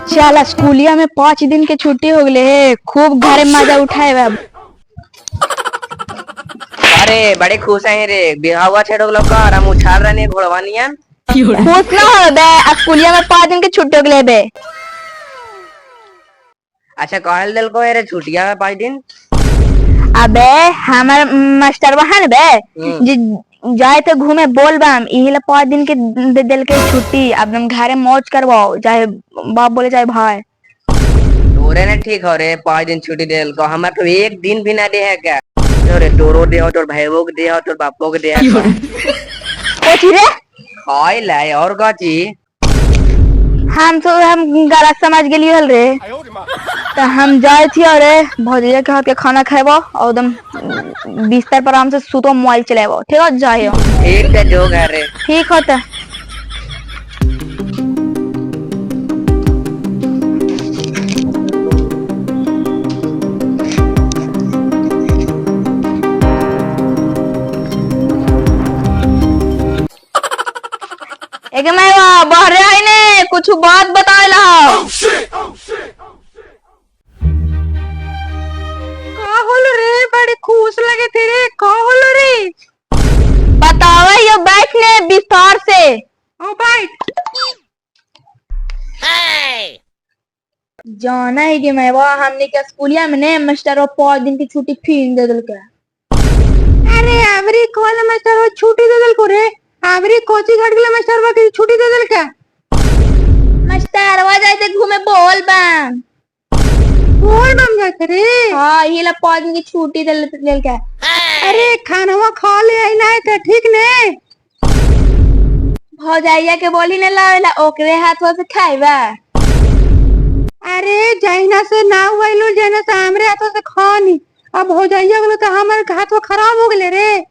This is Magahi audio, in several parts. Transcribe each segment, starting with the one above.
चल स्कूलिया में 5 दिन के छुट्टी हो गए हे, खूब घरे मजा उठाए बा। अरे बड़े खुश हैं रे, बिहावा छेड़ो लोग का हम उछाल रहे घोड़वानियन। खुश ना हो बे, स्कूलिया में 5 दिन के छुट्टी हो गए बे। अच्छा कहल दिल को रे छुट्टियां में 5 दिन? अबे हमार मास्टर वहां बे जे जाए तो घूमे बोल बाम, यही ला 5 दिन के दे दिल के छुट्टी। अब हम घरे मौज करवाओ, चाहे बाप बोले चाहे भाई। तोरे ने ठीक हो रे 5 दिन छुट्टी दे को, हमार तो एक दिन भी ना दे है क्या। तोरे तोरो दे हो, तोर भाईवो के दे हो, तोर बापो के दे है। कोची रे खाई ले और काची। हम तो हम गलत समझ गेली हल रे, तो हम जाए थी और भौजिया के हाथ के खाना खेबो और एकदम बिस्तर पर आराम से सुतो मोबाइल चलेबो। ठीक हो जाइयो। ठीक है जो घर रे। ठीक हो तो। एक मैं बाहर आई ने कुछ बात बताए ला। का होल रे, बड़े खुश लगे थे रे, का होल रे? बतावा यो बैठ ने विस्तार से। ओ बैठ। जाना है कि मैं वह हमने के स्कूलिया में ने मास्टर 5 दिन की छुट्टी फिर दे दिल के। अरे आवरी कॉल मास्टर वो छुट्टी दे दिल को रे, आवरी कोची घट गेले मास्टर बा के छुट्टी दे दिल के। मास्टर वा जाए घूमे बोल बम। बोल बम जाते रे? हाँ ये ला 5 दिन की छुट्टी दे दिल के। अरे खानवा खा ले आई ना के ठीक ने? भौजाइया के बोली ने लावेला ओकरे हाथवा से खाइबा। अरे जैना से ना हुआइलो, जैना से हमरे हाथों से खानी, अब भौजाइया गेलो तो हमर हाथवा खराब हो गेले रे।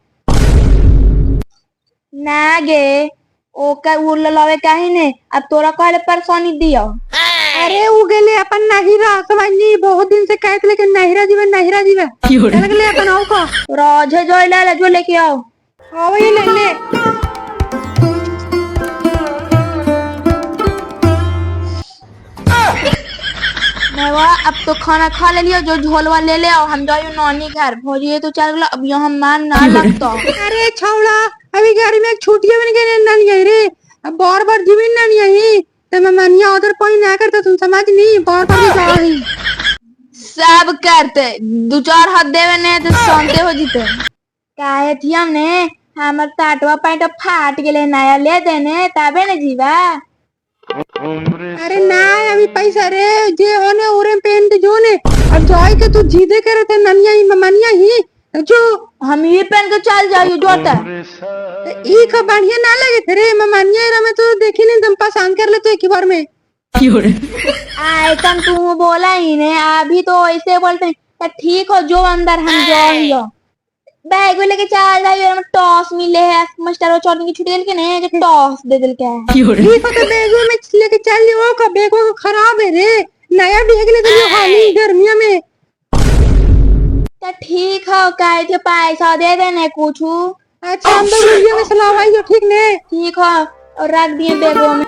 ना गे ओकर उ ललावे काहे ने, अब तोरा कहले परेशानी दियो। अरे उ गेले अपन नहिरा समझनी, बहुत दिन से कहत लेकिन नहिरा जीवे नहिरा जीवे चल गेले अपन आओ का। राजे जोइला ला जो लेके आओ। आओ ये ले ले। मैं अब तो खाना खा ले लियो, जो झोलवा ले ले आओ, हम जाइयो नानी घर। भौजी तो चल गेलो, अब यहाँ मान ना लगतो। अरे छौड़ा अभी घर में छुट्टियां बन गए नानी आई रे, अब बार बार जीवन नानी आई तो मैं मानिया उधर कोई ना करता, तुम समझ नहीं बार बार जा रही। सब करते 2-4 हाथ देवे ने तो शांति हो जीते। काहे थी हमने हमर टाटवा पैंट फाट गेले, नया ले देने तबे ने जीवा। अरे ना अभी पैसा रे जे होने उरे पेंट जो ने, अब जाए के तू जीदे करे ते ननिया ही ममनिया ही जो हम ये पहन के चल जाइयो जोता। ई का बढ़िया ना लगे थे रे ममनिया रे, मैं तो देखी नहीं तुम पसंद कर ले तो एक ही बार में। आए तम तू बोला ही ने, अभी तो ऐसे बोलते हैं तो ठीक हो जो अंदर हम जाइयो बैग लेके चल जाइयो, हम टॉस मिले है मास्टर वो चौथी की छुट्टी दिल के ने जो टॉस दे दिल के है। ठीक हो तो बैगो में लेके चल लियो, का बैगो खराब है रे, नया बैग ले लियो हाली गर्मियों में। तो ठीक हो काहे के पैसा दे देने कुछ। अच्छा हम तो गुड़िया में सलाह आई हो ठीक ने? ठीक हो और रख दिए बैगों में।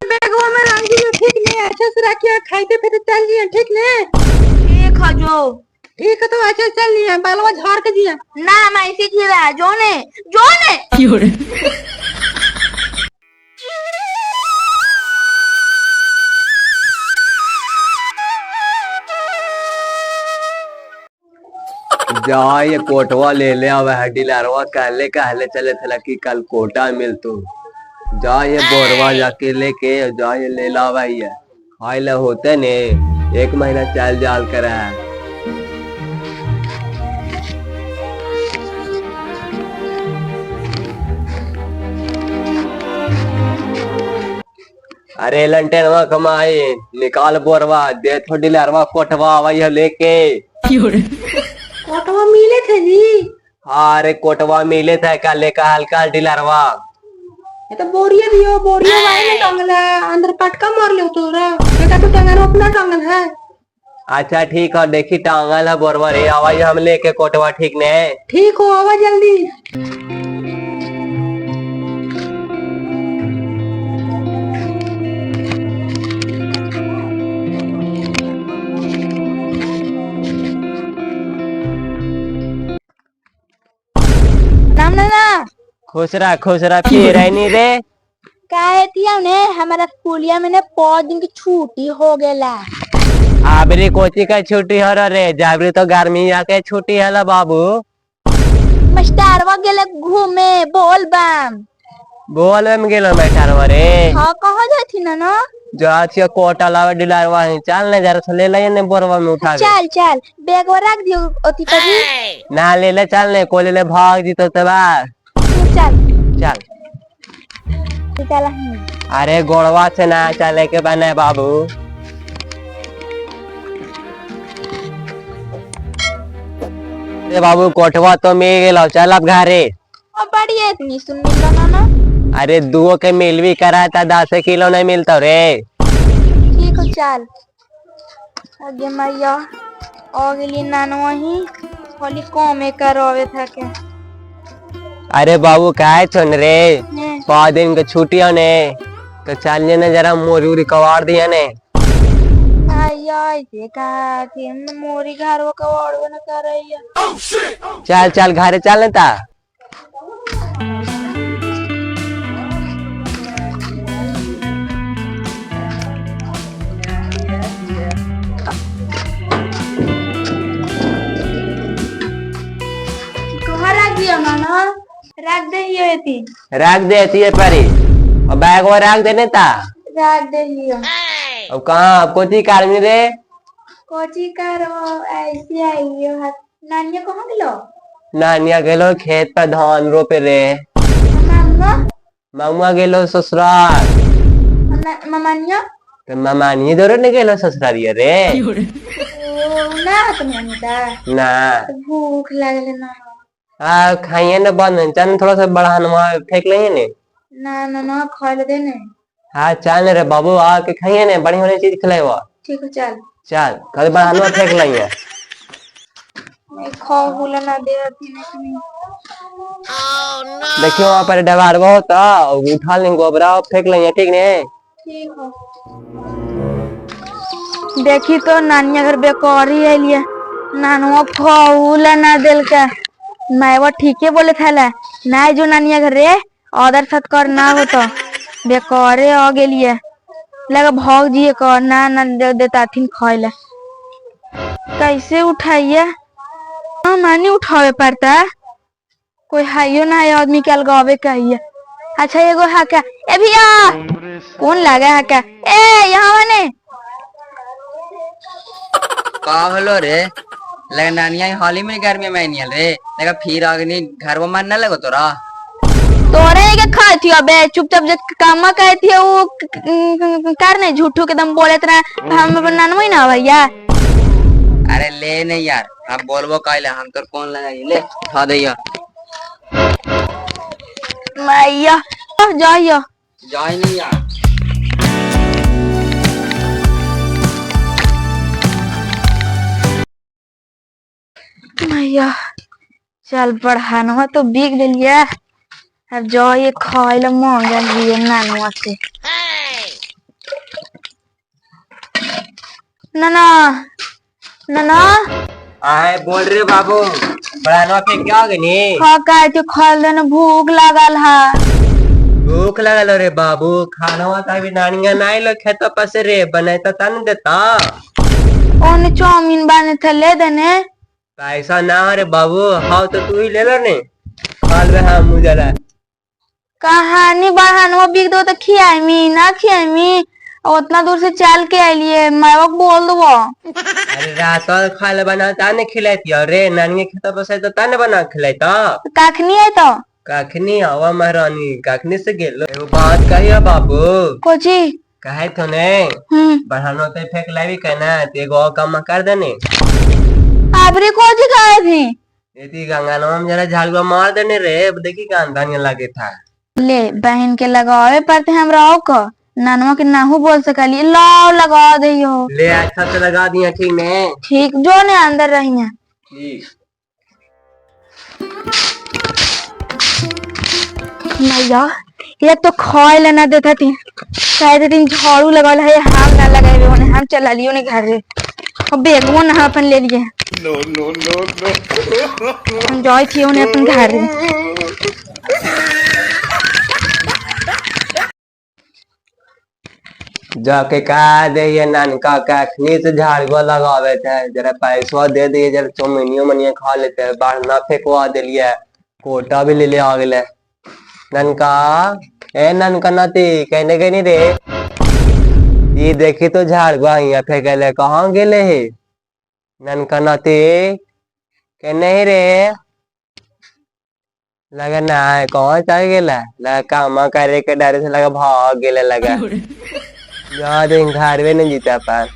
बैगों में रख दिए ठीक ने, अच्छे से रखिए, खाते फिर चल लिया ठीक ने? ठीक हो जो। ठीक है तो अच्छे से चल लिया, बालवा झाड़ के दिया। ना मैं इसी की रहा जो ने जो ने। जा ये कोटवा ले ले आवे है डीलरवा, कहले कहले चले थे कि कल कोटा मिल तू। जा ये बोरवा जाके लेके जा ये ले लावा ये खाई ले होते ने 1 महीना चल जाल करे है। अरे लंटेनवा कमाई निकाल बोरवा दे थो डीलरवा कोटवा आवा ये लेके। कोटवा मिले थे जी? हाँ अरे कोटवा मिले थे कल लेकर हल्का डीलरवा। ये तो बोरिया दियो, बोरिया वाले ने टांगल है, अंदर पटका मार लियो तोरा, देखा तो टंगन अपना टांगल है। अच्छा ठीक है, देखी टांगल है बोरवा रे, आवाज हम लेके कोटवा ठीक ने। ठीक हो, आवा जल्दी। राम नाना। खुश रहा खुश रहा, फिर नहीं रे। काहे थी हमने हमारा स्कूलिया में ने 5 दिन की छुट्टी हो गेला। आबरी कोची का छुट्टी हो रे, जाबरी तो गर्मी आके छुट्टी है ला बाबू। मास्टरवा गेले घूमे बोल बम। बोल में गेलो मास्टरवा रे। हाँ कहाँ जाती ना ना? जा छिया कोटा लावे डिलारवा है, चल ने जरा से ले ले ने बोरवा में उठा के। चल चल बैग वो रख दियो ओती पर ही। ना ले ले चल ने, को ले ले भाग जी तो तबा। चल चल चल। अरे गोड़वा से ना चले के बने बाबू। अरे बाबू कोठवा तो मिल गेलो, चल अब घरे। अब बढ़िया इतनी सुन मिललो ना ना। अरे दुओ के मिलवी करा था, 10 किलो नहीं मिलता रे। ठीक हो चल। आगे मैया आ गेली नानवा ही खाली कमे करवे था के। अरे बाबू काहे सुन रे, ने। 5 दिन के छुट्टी ने तो चल ने जरा मोरी उरी कवाड़ दिया ने। आया ऐसे कहा कि मोरी घर वो कवाड़ न कर रही है। चल चल घरे चल ता। कहाँ रख दिया नाना? रख दे ही एती। रख दे एती परी, और बैग वो रख देने ता। रख दे ही। अब कहाँ अब कोची कारमी रे? कोची करो ऐसी आई हो हाथ। नानिया कहाँ गेलो? नानिया गेलो खेत पर धान रोपे रे। मामा? मामा गेलो ससुराल। ममानिया? तो ममानिया जरूर नहीं गेलो ससुराल रे। ओ ना तो नानी ना भूख लागल ना। आ खाइए ना बंद, चल थोड़ा सा बढ़ानवा फेंक लेंगे ने। ना ना ना खा ले देने। हाँ चल रे बाबू आ के खाइए ने, बढ़िया बढ़िया चीज खिलाएवा। ठीक है चल। चल कल बढ़ानवा फेंक लेंगे। मैं खा हुला ना दे थी नहीं। देखियो वहाँ पर डबारवा होता, उठा लेंगे गोबरा फेंक लेंगे ठीक ने। ठीक हो। देखी तो नानिया घर बेकारी है लिए नानुआ फूला ना दिल का। मैं वो ठीक है बोले था ना जो नानिया घर रे आदर सत्कार ना हो तो बेकारे आ गेलिए लगा भाग जिए कर ना ना दे देता थी खाइले। कैसे उठाइए? हाँ नानी उठावे पड़ता, कोई हाइयो ना है आदमी के अलगावे कहिए। अच्छा एगो हाका ए भैया कौन लगा हाका ए यहाँ बने का होलो रे? लगा नानिया हाल ही में गर्मी में नियल रे, लगा फिर अग्नि घर में मन न लगो तोरा। तोरे के खाई थी अबे चुपचाप जे काम करे थी वो कर नहीं झूठू के दम बोले तना हम अपन नानमई ना भैया। अरे ले नहीं यार, हम बोलबो काइले हम तोर कौन लगाई ले खा दैया। मैया जाइयो। जाई नहीं यार। मैया चल बढ़ानवा तो बिक गेलिए, अब जाइए खाइले मांगल लिए नानुआ से। नाना नाना आए बोल रे बाबू, बढ़ानवा फेंक के आ गनी? खा का तो खाल देने भूख लागल है। भूख लगल रे बाबू, खाना का भी नानिया नाई लो खेत पस रे बनाता तन देता। ओने चाउमीन बने थे ले देने। पैसा ना रे बाबू, हाँ तो तू ही ले लो ने खाल में। हाँ मुझे जरा कहानी बढ़ानवा बिक दो तो खियामी ना खियामी, उतना दूर से चल के आइलिए मैं वो बोल दो। अरे रात खा ले बना ताने खिलाती रे नानिया खेत पस तो ताने बना खिलाता। काखनी है तो काखनी आवा महारानी काखनी से गेलो। एगो बात कहियो बाबू। कोची कहे तो ने बढ़ानो ते फेंक लावी कहना ते एगो और काम कर देने। आबरी कोची कहे थी? एती गंगा नाम जरा झाड़ुआ मार देने रे, अब देखी कान धानिया लगे था। ले बहन के लगावे पड़ते हम राव को, ननवा के नाहू बोल सकली, लाओ लगा दियो। ले अच्छा से लगा दिया, ठीक ने? ठीक, जो ने अंदर रही है। ठीक। मैया, ये तो खाए ला ना देता थी, शायद दिन झाड़ू लगल है, हम ना लगाए होने, हम चला लियो ने घर रे, और बेगमो ना हम अपन ले लिए। No, no, no, no. हम जाए थी उन्हें अपन घर रे। जाके कह दे ये ननका के अखनी से झाड़ुआ लगावे थे, जरा पैसवा दे दिए, जरा चौमिनियो मनिया खा लेते हैं, बाहर ना फेंकवा दिलिए, कोटा भी ले ले आ गेले। ननका, ए ननका नाती, कहने के नहीं रे, ये देखी तो झाड़ुआ यहाँ फेंकले, कहाँ गेले हे ननका नाती? कहने ही रे, लगा ना कहाँ चल गेला, लगा कामा करे के डर से लगा भाग गेले, लगा यार घर में नहीं जीता पर।